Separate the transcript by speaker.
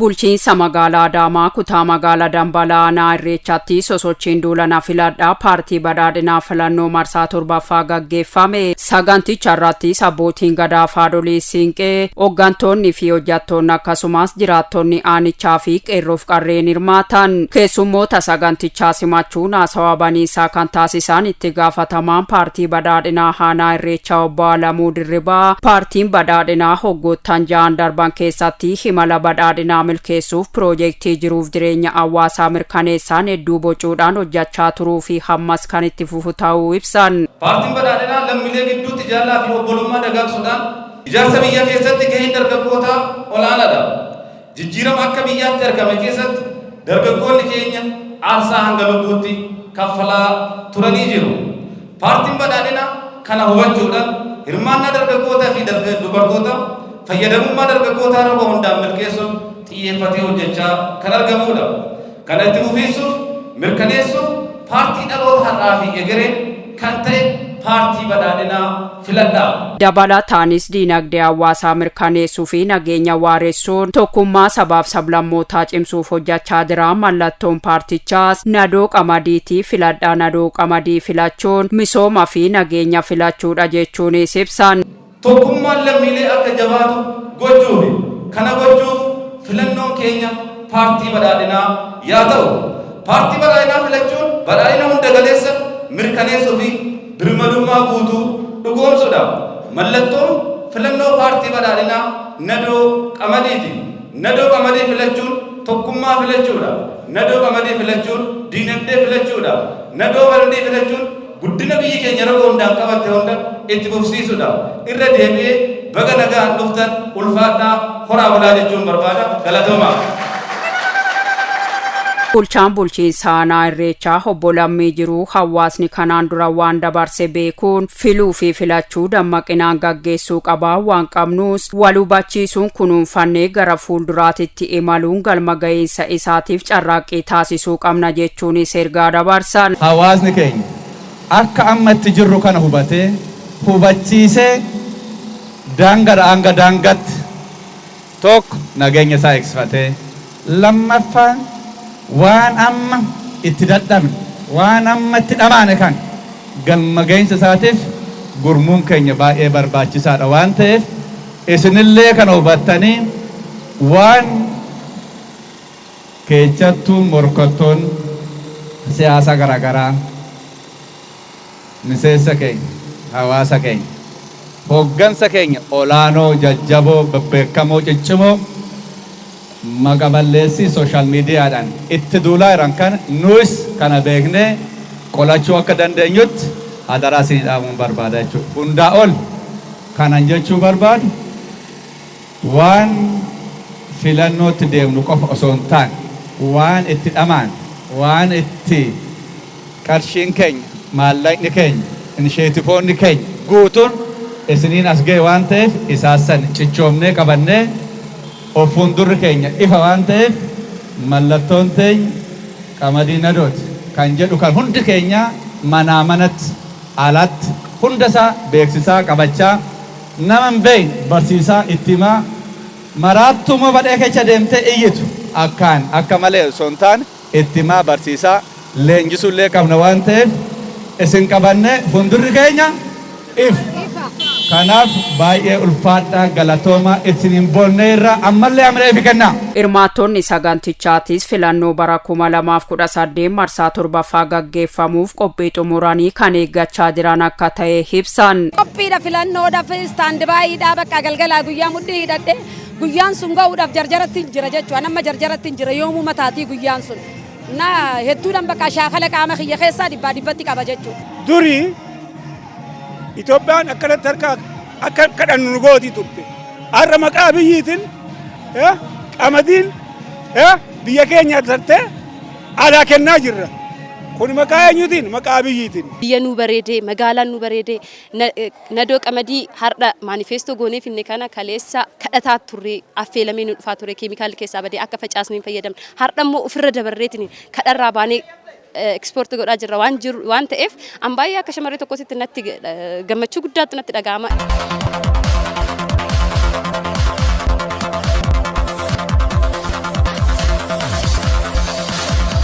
Speaker 1: Bulchiinsa magaalaa Adaamaa kutaa magaalaa Dambalaa aanaa Irreechaatti sosochiin duula filadhaa paartii badhaadhinaa filannoo marsaa torbaffaa gaggeeffame. Saganticha irrattis abbootiin gadaa, haadholii siinqee, hooggantoonni fi hojjettoonni akkasumas jiraattonni aanichaa fi qeerroof qarreen hirmaatan. Keessummoota sagantichaa simachuun haasawaa baniisaa kan taasisan itti gaafatamaan paartii badhaadhinaa aanaa Irreechaa obbo Alamuu Dirribaa, paartiin badhaadhinaa hoggoottan 6n darban keessatti imala badhaadhinaa milkeessuuf piroojeektii jiruuf jireenya hawaasaa mirkaneessaan hedduu bocuudhaan hojjechaa turuu fi hammas kan itti fufu ta'uu ibsan.
Speaker 2: Paartiin badhaadhinaa lammiilee gidduutti jaalalaa fi obbolummaa dagaagsuudhaan ijaarsa biyyaa keessatti gaheen dargaggootaa olaanaadha. Jijjiirama akka biyyaatti argame keessatti dargaggoonni keenya aarsaa hanga lubbuutti kaffalaa turanii jiru. Paartiin badhaadhinaa kana hubachuudhaan hirmaannaa dargaggootaa fi dubartoota, fayyadamummaa dargaggootaa roga hundaan milkeessuun xiyyeeffatee hojjechaa kan argamudha. Kana itti fufiisuuf, mirkaneessuuf paartii dhaloota har'aa fi egeree kan ta'e paartii badhaadhinaa filadhaa.
Speaker 1: Dabalataanis diinagdee hawaasaa mirkaneessuu fi nageenya waaressuun tokkummaa sabaaf sablammootaa cimsuuf hojjechaa jira. Mallattoon paartichaas nadoo qamadiitii filadhaa, nadoo qamadii filachuun misooma fi nageenya filachuudha jechuunis ibsan.
Speaker 2: Tokkummaan lammiilee akka jabaatu gochuufi kana gochuuf filannoon keenya paartii badhaadhinaa yaa ta'u. Paartii badhaadhinaa filachuun badhaadhina hunda galeessa mirkaneessuu fi birmadummaa guutuu dhugoomsuudha. Mallattoon filannoo paartii badhaadhinaa nadoo qamadiiti. Nadoo qamadii filachuun tokkummaa filachuudha. Nadoo qamadii filachuun diinagdee filachuudha. Nadoo qamadii filachuun guddina biyyi keenya roga hundaan qabatte hunda itti fufsiisuudha. Irra deebi'ee baga nagaan dhuftan, ulfaadhaa, horaa bulaa jechuun barbaada. Galatoomaa.
Speaker 1: Bulchaan bulchiinsa aanaa Irreechaa obbo Lammii Jiruu hawaasni kanaan dura waan dabarse beekuun filuu fi filachuu dammaqinaan gaggeessuu qabaa, waan qabnus wal hubachiisuun kunuunfannee gara fuulduraatitti imaluun galma ga'iinsa isaatiif carraaqqii taasisuu qabna jechuunis ergaa dabarsan.
Speaker 3: Hawaasni keenya akka amma itti jirru kana hubatee, hubachiisee, daangaadha hanga daangaatti tokko nageenya isaa eegsifatee, lammaffaan waan amma itti dadhabne, waan amma itti dhamaane kan galma ga'iinsa isaatiif gurmuun keenya baay'ee barbaachisaadha waan ta'eef, isinillee kana hubattanii waan keessattuu morkattoon siyaasa garaagaraa miseensa keenya, hawaasa keenya, hoggansa keenya olaanoo, jajjaboo, bebbeekamoo, ciccimoo maqa balleessii social mediadhaan itti duulaa jiran kana nuyis kana beeknee qolachuu akka dandeenyutti hadaraa isinii dhaamuun barbaada jechuudha. Hundaa ol kanan jechuu barbaadu, waan filannootti deemnu qofa osoo hin taane, waan itti dhamaan, waan itti qarshiin keenya, maallaqni keenya, initiativeoonni keenya guutuun isiniin as ga'e waan ta'eef, isaasan cichoomnee qabannee of fuuldurri keenya ifa waan ta'eef, mallattoon teenya qamadii nadooti kan jedhu kan hundi keenya manaa manatti alatti hunda isaa beeksisaa qabachaa, nama hin beekne barsiisaa, itti himaa, maraattuuma badhee keessa deemtee iyyitu akkaan akka malee osoo hin taane itti himaa, barsiisaa, leenjisuullee qabna waan ta'eef, isin qabannee fuuldurri keenya ifa. Kanaaf baay'ee ulfaadhaa, galatoomaa, isiniin boonnee irraa ammallee amree fi kennaa.
Speaker 1: Hirmaattonni sagantichaatis filannoo bara 2018 marsaa torbaffaa gaggeeffamuuf qophii xumuranii kan eeggachaa jiran akka ta'e ibsan.
Speaker 4: Qophiidha filannoodhaaf, stand bydha, bakka galgalaa guyyaa mudhii hidhadhe guyyaan sun ga'uudhaaf jarjaratti hin jira jechuudha. Nama jarjaratti hin jira yoomuu mataatii guyyaan sun. Na hedduudhaan bakka shaakala qaama kiyya keessaa dhibbaa dhibbatti qaba jechuudha.
Speaker 5: Durii Itoophiyaan akkanatti harka akka kadhannu nu gootii turte. Har'a maqaa biyyiitiin qamadiin biyya keenya tartee alaa kennaa jirra. Kun maqaa eenyuutiin? Maqaa biyyiitiin.
Speaker 6: Biyya nu bareedee, magaalaan nu bareedee, nadoo qamadii har'a manifesto goonee finne kana kaleessa kadhataa turre, affeelamee nu dhufaa ture, keemikaalli keessaa badee akka facaasnee hin fayyadamne. Har'a immoo ofirra dabarreetiin kadharraa baanee export godhaa jirra waan jiru waan ta'eef, an baay'ee akka shamarree tokkotti natti gammachuu guddaatti natti dhaga'ama.